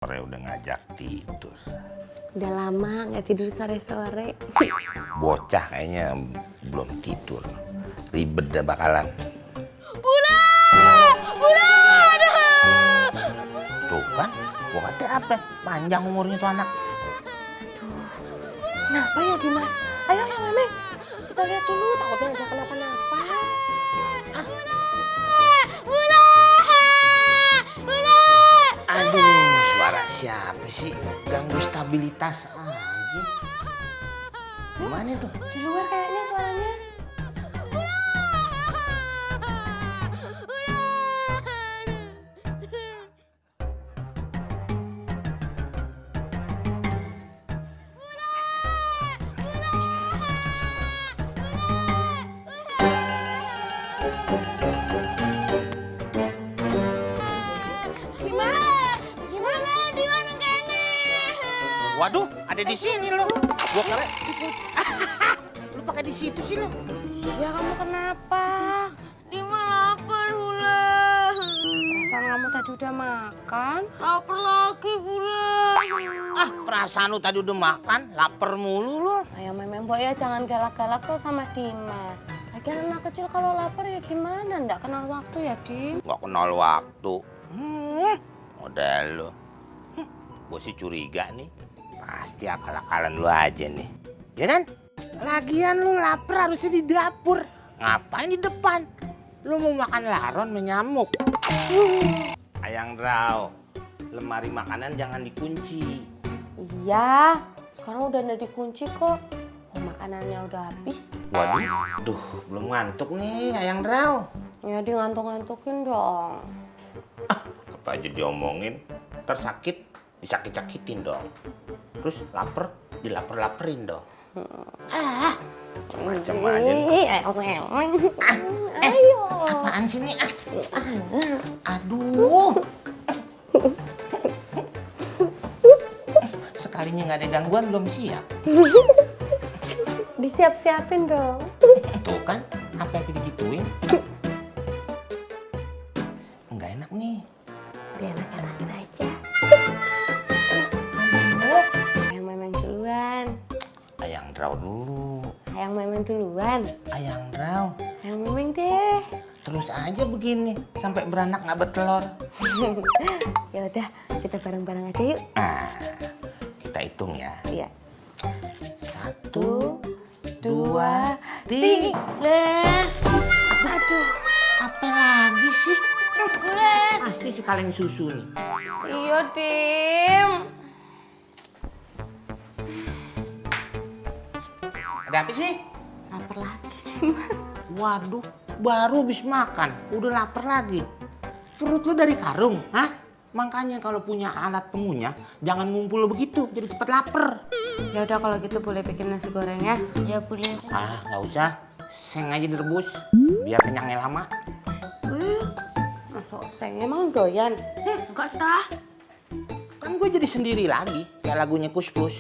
Sore udah ngajak tidur. Udah lama nggak tidur sore-sore. Bocah kayaknya belum tidur. Ribet dah bakalan. Bula! Bula! Tuh kan, gua kata apa? Panjang umurnya tuh anak. Kenapa ya Dimas? Ayo lah Memeng, kita lihat dulu, takutnya ada kenapa-napa. Bula! Bula! Aduh, suara siapa sih? Ganggu stabilitas aja. Gimana tuh? Di luar kayaknya suaranya. Waduh, ada di sini lo. Gua kira lu pakai di situ sih lo. Ya kamu kenapa? Dima lapar Bula. Perasaan kamu tadi udah makan? Lapar lagi Bula. Ah, perasaan lu tadi udah makan, lapar mulu lo. Ayo Memeng Boy ya jangan galak-galak tuh sama Dimas. Lagian anak kecil kalau lapar ya gimana? Nggak kenal waktu ya Dim? Gak kenal waktu. Model lu. Gua sih curiga nih. Pasti akal-akalan lu aja nih. Ya kan? Lagian lu lapar harusnya di dapur. Ngapain di depan? Lu mau makan laron menyamuk. Ayang Rau, lemari makanan jangan dikunci. Iya, sekarang udah ada dikunci kok. Oh, makanannya udah habis. Waduh, belum ngantuk nih Ayang Rau. Ya di ngantuk-ngantukin dong. Apa aja diomongin, tersakit, disakit-sakitin dong. Terus lapar, dilapar-laperin dong. Macam aja. Ayo. Apaan sih nih? Aduh. Sekalinya nggak ada gangguan belum siap. Disiap-siapin dong. Tuh kan, apa yang digituin? Nggak enak nih. Enak-enakin aja. Ayang Memeng duluan. Ayang Rau dulu. Ayang Memeng duluan. Ayang Rau. Ayang Memeng deh. Terus aja begini sampai beranak nggak bertelur. Ya udah, kita bareng-bareng aja yuk. Nah, kita hitung ya. Iya. 1, 2, 2, 3. 3. Aduh, Apa lagi sih? Bulet. Pasti si kaleng susu nih. Iya, Dim. Ada apa sih? Lapar lagi sih, Mas. Waduh, baru habis makan, udah lapar lagi. Perut lu dari karung, hah? Makanya kalau punya alat pengunyah, jangan ngumpul begitu, jadi cepet lapar. Ya udah kalau gitu boleh bikin nasi goreng ya. Ya boleh. Ah, nggak usah. Seng aja direbus, biar kenyangnya lama. Masuk seng emang doyan? Enggak tah. Kan gue jadi sendiri lagi, kayak lagunya Kus Plus.